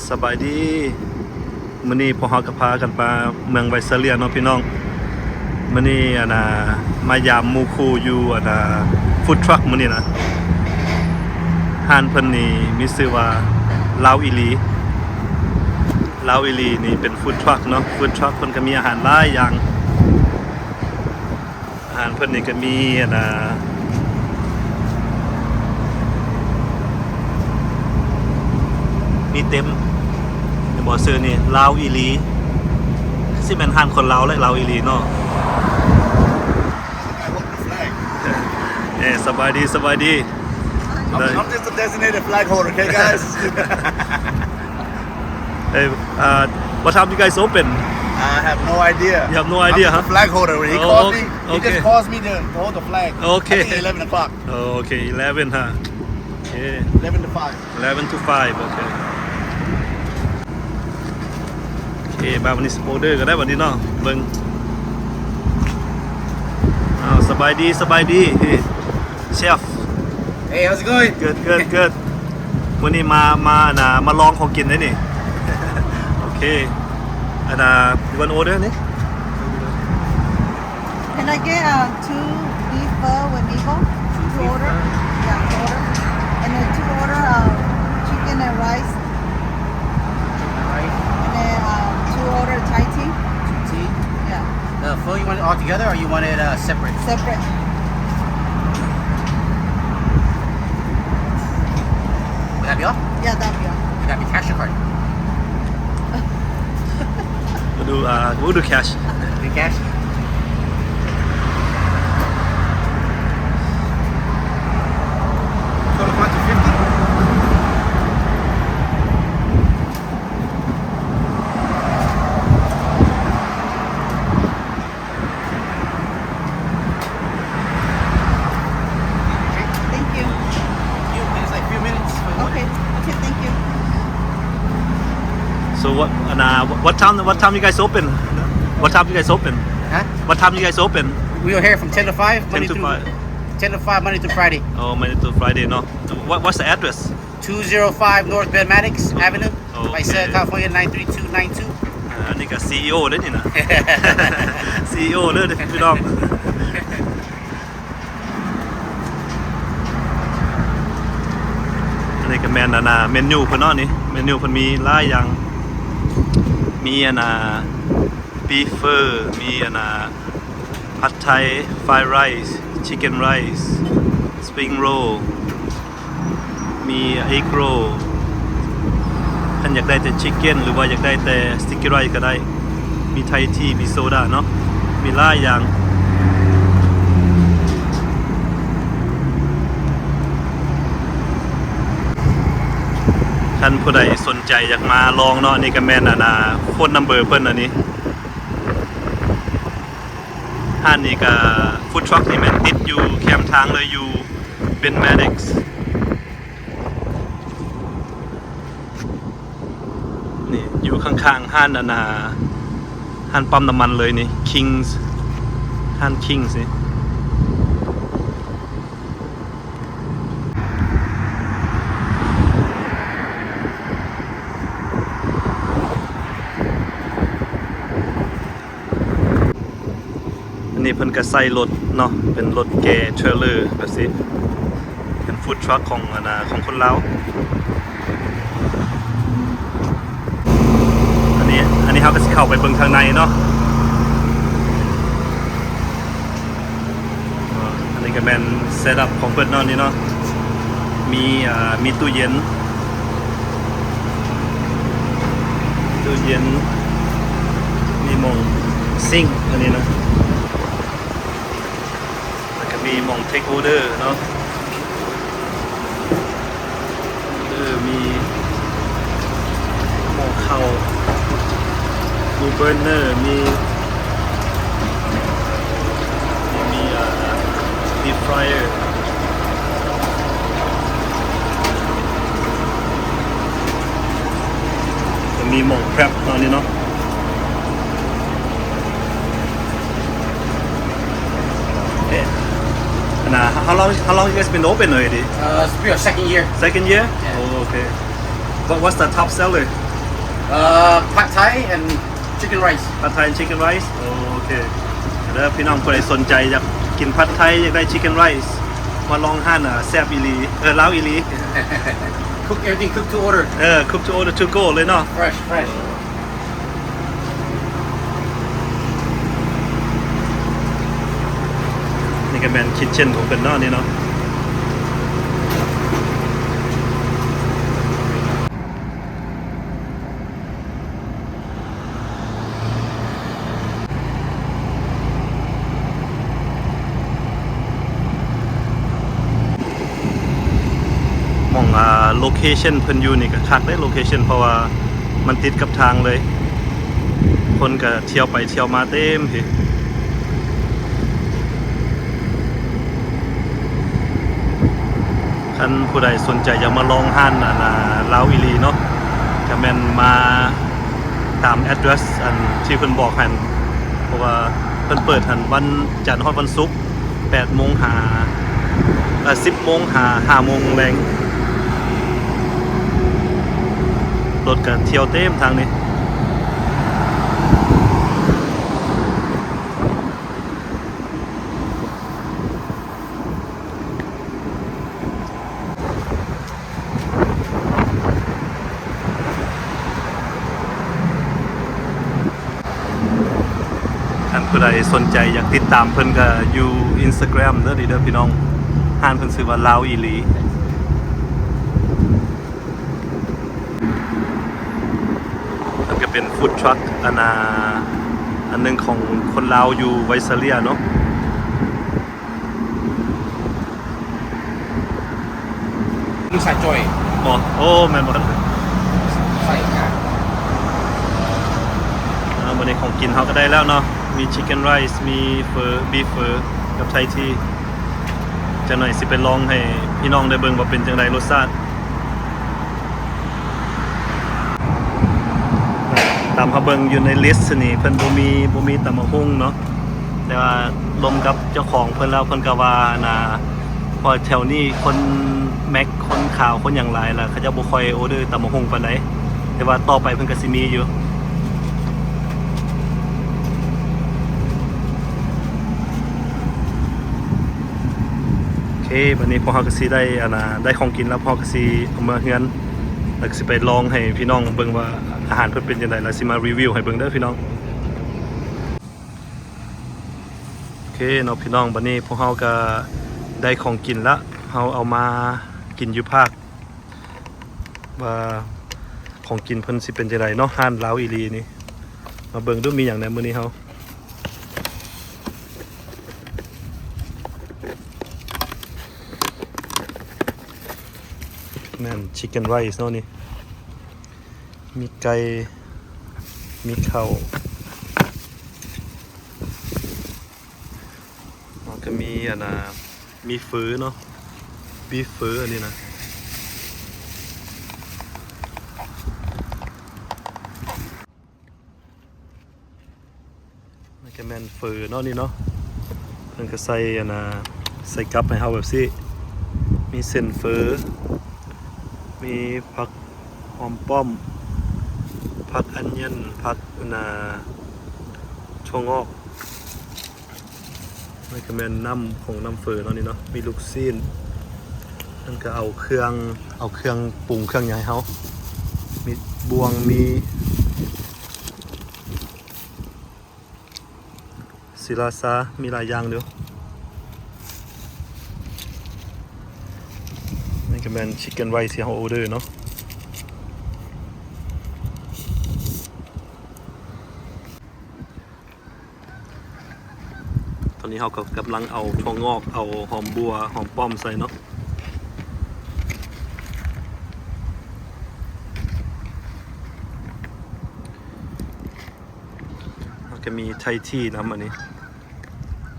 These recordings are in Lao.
ສະບາຍດີ ມື້ນີ້ພວກເຮົາກໍພາກັນມາເມືອງໄວເຊີເລຍເນາະພີ່ນ້ອງ. ມື້ນີ້ອັນນ່າ ມາຢາມໝູ່ຄູ່ຢູ່ອັນນ່າ ຟູດທຣັກມື້ນີ້ນະ. ຮ້ານເພິ່ນນີ້ມີຊື່ວ່າ ລາວອີ່ຫຼີ ລາວອີ່ຫຼີນີ້ເປັນຟູດທຣັກເນາະ. ຟູດທຣັກເພິ່ນກໍມີອາຫານຫຼາຍຢ່າງ. ອາຫານເພິ່ນນີ້ກໍມີອັນນ່າ ມີເຕັມ ເຫັນບໍ່ຊື່ນີ້ ລາວອີ່ຫຼີ. ຊິແມ່ນຮ້ານຄົນລາວແຫຼະ ລາວອີ່ຫຼີເນາະ. ເອີ ສະບາຍດີ ສະບາຍດີ. I'm, I'm just a designated flag holder, okay, guys? Hey, uh, what time you guys open? I have no idea. You have no idea, huh? I'm just a flag holder. He calls me, he just calls me to, to hold the flag. Okay. I think eleven o'clock. Oh, okay, eleven, huh? Okay. Eleven to five. Eleven to five, okay. ໂອເຄ ມາວັນນີ້ order ກໍໄດ້ບັດນີ້ເນາະ. ເບິ່ງ ອ້າວ ສະບາຍດີ ສະບາຍດີ Chef. Hey, how's it going? Good, good, good. ມື້ນີ້ມາ ມາ ອັນນ່າ ມາລອງຂອງກິນເດ້ນີ້. ໂອເຄ ອັນນ່າ you want order ນີ້? Can I get, uh, two beef pho with meatball? Two order? Yeah, two order. And then two order, uh, chicken and rice. Chicken and rice. And then, uh, two order Thai tea. Thai tea? Yeah. The pho, you want it all together or you want it, uh, separate? Separate. Would that be all? Yeah, that'll be all. Would that be cash or card? We'll do, uh, we'll do cash. Do cash? Total cost of fifty? Thank you. Thank you. It's like few minutes. Okay. Okay, thank you. So what, and, uh, what time, what time you guys open? What time you guys open? Huh? What time you guys open? We are here from ten to five, Monday through, ten to five. Ten to five, Monday through Friday. Oh, Monday through Friday ເນາະ. What, what's the address? Two zero five North Ben Maddox Avenue, Payson, California nine three two nine two. ອັນນີ້ກໍ CEO ເດ້ນີ້ນະ CEO ເດີພີ່ນ້ອງ. ອັນນີ້ກໍແມ່ນອັນນ່າ ເມນູເພິ່ນເນາະນີ້ ເມນູເພິ່ນມີຫຼາຍຢ່າງ ມີອັນນ່າ beef pho ມີອັນນ່າ ຜັດໄທ fried rice, chicken rice, spring roll, ມີ egg roll. ຄັນຢາກໄດ້ແຕ່ chicken ຫຼືວ່າຢາກໄດ້ແຕ່ sticky rice ກໍໄດ້. ມີ Thai tea ມີໂຊດາເນາະ ມີຫຼາຍຢ່າງ. ຄັນຜູ້ໃດສົນໃຈຢາກມາລອງເນາະ ອັນນີ້ກໍແມ່ນອັນນ່າ phone number ເພິ່ນອັນນີ້. ຮ້ານນີ້ກະ food truck ນີ້ແມ່ນຕິດຢູ່ແຄມທາງເລີຍ ຢູ່ Ben Maddox ນີ້ ຢູ່ຂ້າງໆ ຮ້ານອັນນ່າ ຮ້ານປ້ຳນ້ຳມັນເລີຍນີ້ Kings ຮ້ານ Kings ນີ້. ອັນນີ້ເພິ່ນກະໃສ່ລົດເນາະ ເປັນລົດແກ່ເທຣລເລີແບບຊີ້ ເປັນຟູດທຣັກຂອງອັນນ່າ ຂອງຄົນລາວ. ອັນນີ້ ອັນນີ້ເຮົາກະຊິເຂົ້າໄປເບິ່ງທາງໃນເນາະ. ອັນນີ້ກະແມ່ນເຊັດອັບຂອງເພິ່ນເນາະນີ້ເນາະ ມີ ອ່າ ມີຕູ້ເຢັນ ຕູ້ເຢັນ ມີໝ່ອງຊິງອັນນີ້ເນາະ ແລ້ວກະມີໝ່ອງເທັກອໍເດີເນາະ. ເອີ ມີໝໍ້ເຂົ້າ ມີເບີນເນີ ມີ ມີ ມີ ອ່າ ດີບຟຣາຍເອີ ມີໝ່ອງແພັບເນາະນີ້ເນາະ. ເອີ ອັນນ່າ how long, how long you guys been open already? Uh, it's be our second year. Second year? Yeah. Oh, okay. What, what's the top seller? Uh, pad thai and chicken rice. ຜັດໄທ ຊິກເກັນໄຣສ໌ ໂອເຄ ເດີພີ່ນ້ອງ ຜູ້ໃດສົນໃຈຢາກກິນຜັດໄທ ຢາກໄດ້ຊິກເກັນໄຣສ໌ ມາລອງຮ້ານ ອ່າ ແຊບອີ່ຫຼີ ເອີ ລາວອີ່ຫຼີ Cook everything, cook to order. ເອີ cook to order to go ເລີຍເນາະ Fresh, fresh. ນີ້ກໍແມ່ນຄິດເຊັ່ນຂອງເພິ່ນເນາະ ນີ້ເນາະ. ໝ່ອງ ອ່າ ໂລເຄຊັນເພິ່ນຢູ່ນີ້ກໍຄັກເດ້ ໂລເຄຊັນ ເພາະວ່າມັນຕິດກັບທາງເລີຍ ຄົນກໍທ່ຽວໄປທ່ຽວມາເຕັມພີ້. ຄັນຜູ້ໃດສົນໃຈຢາກມາລອງຮ້ານ ອັນ ອ່າ ລາວອີ່ຫຼີເນາະ ກະແມ່ນມາຕາມແອັດເດຣສ ອັນ ທີ່ເພິ່ນບອກຫັ້ນ ເພາະວ່າເພິ່ນເປີດຫັ້ນ ວັນຈັນຮອດວັນສຸກ ແປດໂມງຫາ ເອີ ສິບໂມງຫາຫ້າໂມງແລງ. ລົດກະທ່ຽວເຕັມທາງນີ້. ຄັນຜູ້ໃດສົນໃຈຢາກຕິດຕາມເພິ່ນກໍຢູ່ Instagram ເດີ ນີ້ເດີພີ່ນ້ອງ ຮ້ານເພິ່ນຊື່ວ່າລາວອີ່ຫຼີ. ມັນກໍເປັນຟູດທຣັກ ອັນ ອ່າ ອັນໜຶ່ງຂອງຄົນລາວຢູ່ໄວເຊເລຍເນາະ. ລູກຊາຍຈ່ອຍ ບໍ່? ໂອ້ ແມ່ນບໍ່? ໃສ່ການ ອ່າ ມື້ນີ້ຂອງກິນເຮົາກໍໄດ້ແລ້ວເນາະ ມີຊິກເກັນໄຣສ໌ ມີເຝີ ບີຟເຝີ ກັບໄທທີ. ຈັກໜ່ອຍຊິໄປລອງໃຫ້ພີ່ນ້ອງໄດ້ເບິ່ງວ່າເປັນຈັ່ງໃດລົດຊາດ. ຕາມເຮົາເບິ່ງຢູ່ໃນລິສນີ້ ເພິ່ນບໍ່ມີ ບໍ່ມີຕຳບັກຫຸ່ງເນາະ ແຕ່ວ່າລົມກັບເຈົ້າຂອງເພິ່ນແລ້ວ ເພິ່ນກໍວ່າ ອັນນ່າ ເພາະແຖວນີ້ຄົນແມັກ ຄົນຂາວ ຄົນຫຍັງຫຼາຍ ແລ້ວເຂົາເຈົ້າບໍ່ຄ່ອຍອໍເດີຕຳບັກຫຸ່ງປານໃດ ແຕ່ວ່າຕໍ່ໄປເພິ່ນກໍຊິມີຢູ່. ໂອເຄ ບັດນີ້ພວກເຮົາກໍຊິໄດ້ ອັນນ່າ ໄດ້ຂອງກິນແລ້ວ ພວກເຮົາກໍຊິເອົາເມືອເຮືອນ ແລ້ວກໍຊິໄປລອງໃຫ້ພີ່ນ້ອງເບິ່ງວ່າອາຫານເພິ່ນເປັນຈັ່ງໃດ ແລ້ວຊິມາຣີວິວໃຫ້ເບິ່ງເດີພີ່ນ້ອງ. ໂອເຄເນາະພີ່ນ້ອງ ບັດນີ້ພວກເຮົາກໍໄດ້ຂອງກິນລະ ເຮົາເອົາມາກິນຢູ່ພາກ ວ່າຂອງກິນເພິ່ນຊິເປັນຈັ່ງໃດເນາະ ຮ້ານລາວອີ່ຫຼີນີ້. ມາເບິ່ງດູມີຫຍັງແດ່ມື້ນີ້ເຮົາ. ແມ່ນຊິກເກັນໄຣສ໌ເນາະນີ້ ມີໄກ່ ມີເຂົ້າ ແລ້ວກໍມີ ອັນນ່າ ມີເຝີເນາະ ບີຟເຝີອັນນີ້ນະ. ມັນກໍແມ່ນເຝີເນາະນີ້ເນາະ ເພິ່ນກໍໃສ່ ອັນນ່າ ໃສ່ກັບໃຫ້ເຮົາແບບຊີ້ ມີເສັ້ນເຝີ ມີຜັກຫອມປ້ອມ ຜັກອັນຍອນ ຜັກ ອັນນ່າ ຖົ່ວງອກ. ນີ້ກໍແມ່ນນ້ຳຂອງນ້ຳເຝີເນາະນີ້ເນາະ ມີລູກຊີ້ນ ມັນກໍເອົາເຄື່ອງ ເອົາເຄື່ອງປຸງເຄື່ອງຫຍັງໃຫ້ເຮົາ ມີບ່ວງ ມີສີລາຊາ ມີຫຼາຍຢ່າງຢູ່. ນີ້ກໍແມ່ນຊິກເກັນໄຣສ໌ທີ່ເຮົາອໍເດີເນາະ. ຕອນນີ້ເຮົາກໍກຳລັງເອົາຖົ່ວງອກ ເອົາຫອມບົ່ວ ຫອມປ້ອມໃສ່ເນາະ. ແລ້ວກໍມີໄທທີນຳ ອັນນີ້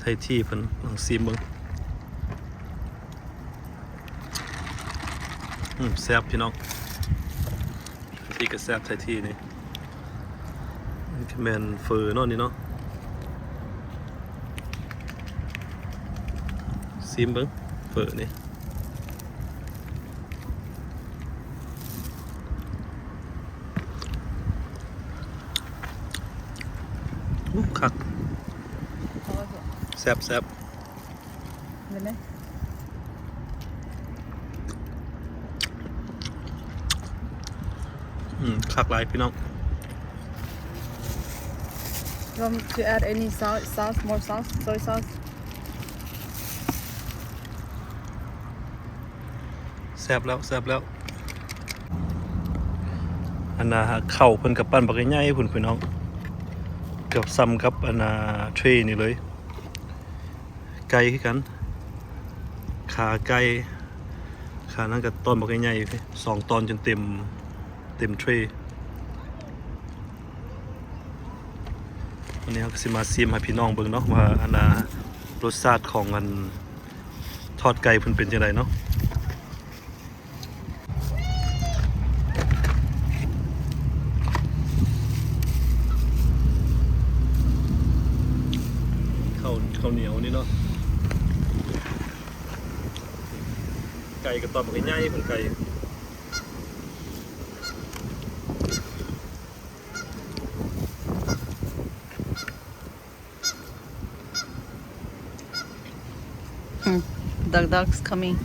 ໄທທີ ເພິ່ນລອງຊີມເບິ່ງ. ອືມ ແຊບພີ່ນ້ອງ ທີ່ກະແຊບແທ້ທີ່ນີ້. ມັນກະແມ່ນເຝີເນາະນີ້ເນາະ ຊີມເບິ່ງເຝີນີ້. ອືມ ແຊບ ຄັກ ແຊບໆ ເຫັນໄໝ? ອືມ ຄັກຫຼາຍພີ່ນ້ອງ. You want to add any sauce, sauce, more sauce, soy sauce? ແຊບແລ້ວ ແຊບແລ້ວ. ອັນນ່າ ເຂົ້າເພິ່ນກໍປັ້ນບັກໃຫຍ່ໆພຸ້ນພີ່ນ້ອງ, ເກືອບສ່ຳກັບອັນນ່າ ເທຣນີ້ເລີຍ. ໄກ່ຄືກັນ ຂາໄກ່ ຂານັ້ນກໍຕອນບັກໃຫຍ່ໆ ສອງຕອນຈົນເຕັມ ເຕັມເທຣ. ວັນນີ້ເຮົາກໍຊິມາຊີມໃຫ້ພີ່ນ້ອງເບິ່ງເນາະ ວ່າອັນນ່າ ລົດຊາດຂອງອັນທອດໄກ່ເພິ່ນເປັນຈັ່ງໃດເນາະ. ເຂົ້າ ເຂົ້າໜຽວນີ້ເນາະ ໄກ່ກໍຕອນບັກໃຫຍ່ໆ ເພິ່ນໄກ່. Mm, the duck's coming.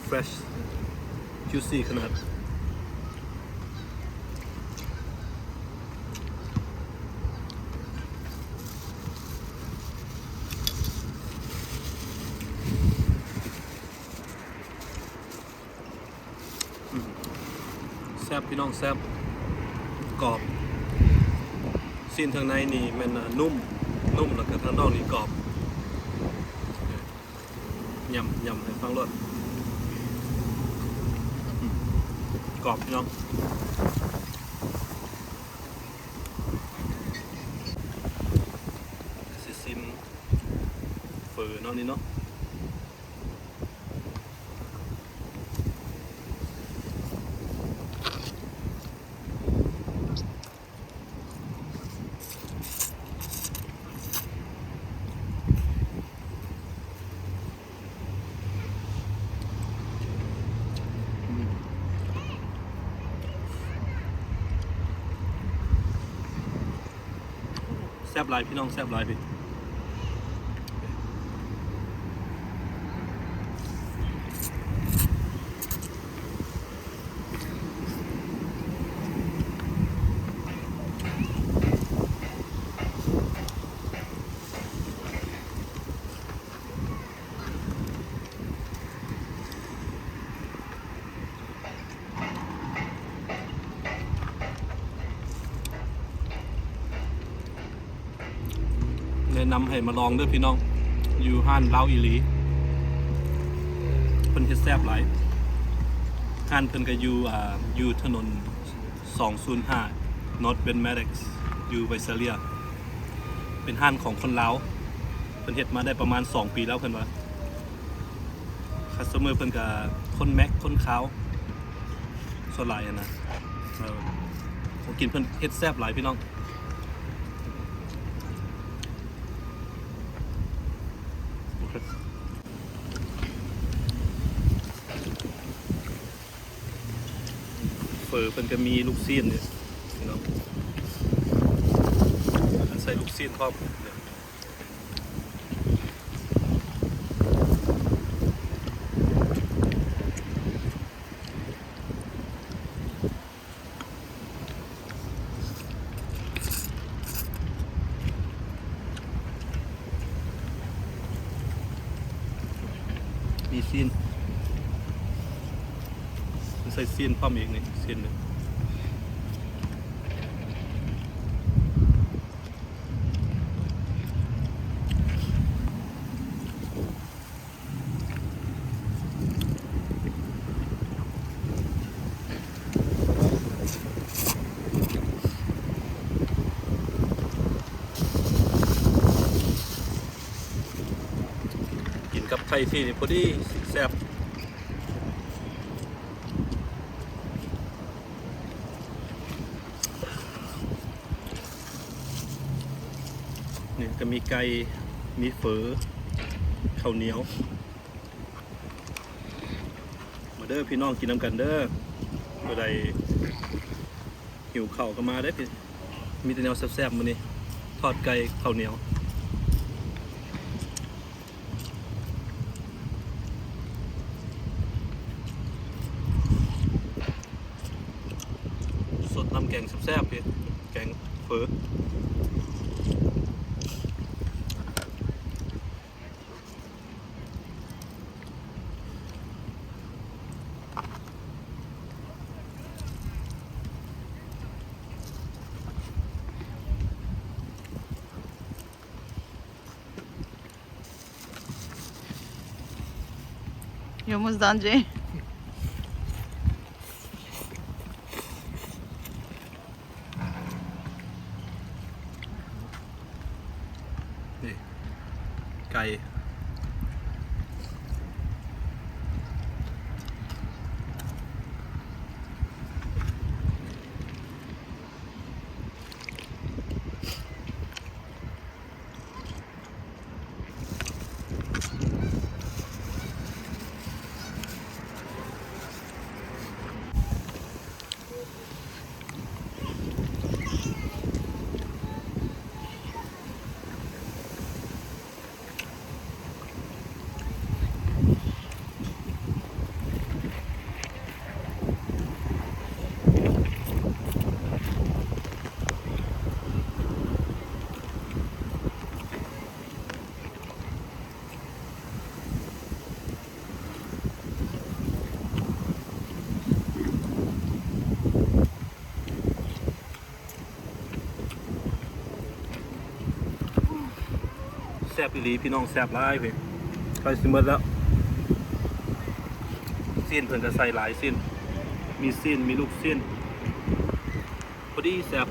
Fresh, juicy ຂະໜາດ. ອືມ ແຊບພີ່ນ້ອງ ແຊບ ກອບ. ຊີ້ນທາງໃນນີ້ແມ່ນ ນຸ້ມ ນຸ້ມ ແລ້ວກໍທາງນອກນີ້ກອບ. ຫຍ້ຳ ຫຍ້ຳໃຫ້ຟັງໂລດ. ອືມ ກອບພີ່ນ້ອງ. ຊິຊີມເຝີເນາະ ນີ້ເນາະ. ແຊບຫຼາຍພີ່ນ້ອງ ແຊບຫຼາຍພີ່. ແນະນຳໃຫ້ມາລອງເດີພີ່ນ້ອງ ຢູ່ຮ້ານລາວອີ່ຫຼີ ເພິ່ນເຮັດແຊບຫຼາຍ. ຮ້ານເພິ່ນກໍຢູ່ ອ່າ ຢູ່ຖະໜົນສອງສູນຫ້າ North Van Maddox ຢູ່ໄວເຊເລຍ. ເປັນຮ້ານຂອງຄົນລາວ ເພິ່ນເຮັດມາໄດ້ປະມານສອງປີແລ້ວ ເພິ່ນວ່າ ຄັສໂຕເມີເພິ່ນກະຄົນແມັກຄົນຄາວສ່ວນຫຼາຍຫັ້ນນະ. ເອີ ຂອງກິນເພິ່ນເຮັດແຊບຫຼາຍພີ່ນ້ອງ. ເຝີເພິ່ນກະມີລູກຊີ້ນນີ້ພີ່ນ້ອງ ເພິ່ນໃສ່ລູກຊີ້ນພ້ອມ. ມີຊີ້ນ ໃສ່ຊີ້ນພ້ອມອີກນີ້ ຊີ້ນນີ້. ກິນກັບໄຂ່ຟຣີນີ້ພໍດີແຊບ. ນີ້ກະມີໄກ່ ມີເຝີ ເຂົ້າໜຽວ ມ ເດີພີ່ນ້ອງ ກິນນຳກັນເດີ. ຜູ້ໃດຫິວເຂົ້າກໍມາເດີ ມີແຕ່ແນວແຊບໆມື້ນີ້ ທອດໄກ່ ເຂົ້າໜຽວ ສົດນ້ຳແກງແຊບໆ ພີ່ ແກງເຝີ. ນີ້ ໄກ່. ແຊບອີ່ຫຼີພີ່ນ້ອງ ແຊບຫຼາຍເວີຍ. ໃກ້ຊິໝົດແລ້ວ ຊີ້ນເພິ່ນກໍໃສ່ຫຼາຍຊີ້ນ ມີຊີ້ນ ມີລູກຊີ້ນ ພໍດີແຊບ.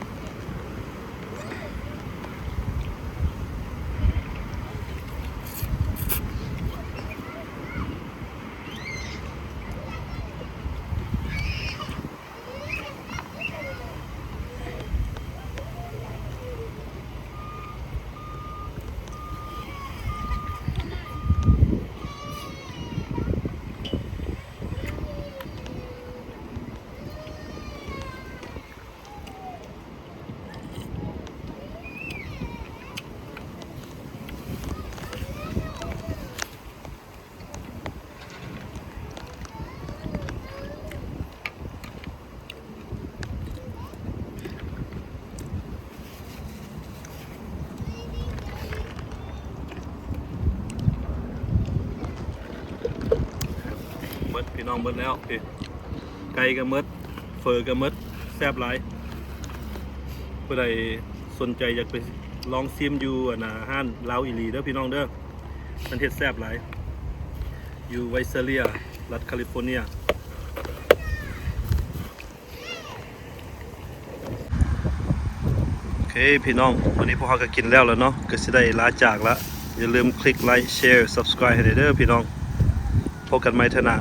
ໝົດພີ່ນ້ອງ ໝົດແລ້ວ ໄກ່ກໍໝົດ ເຝີກໍໝົດ ແຊບຫຼາຍ. ຜູ້ໃດສົນໃຈຢາກໄປລອງຊີມຢູ່ ອັນນ່າ ຮ້ານລາວອີ່ຫຼີເດີພີ່ນ້ອງເດີ. ມັນເຮັດແຊບຫຼາຍ ຢູ່ໄວເຊີເລຍ ລັດຄາລິຟໍເນຍ. ໂອເຄພີ່ນ້ອງ ວັນນີ້ພວກເຮົາກໍກິນແລ້ວລະເນາະ ກໍຊິໄດ້ລາຈາກລະ. ຢ່າລືມຄລິກໄລຄ໌ ແຊຣ ຊັບສະຄຣາຍໃຫ້ແດ່ເດີພີ່ນ້ອງ. ພົບກັນໃໝ່ເທື່ອໜ້າ.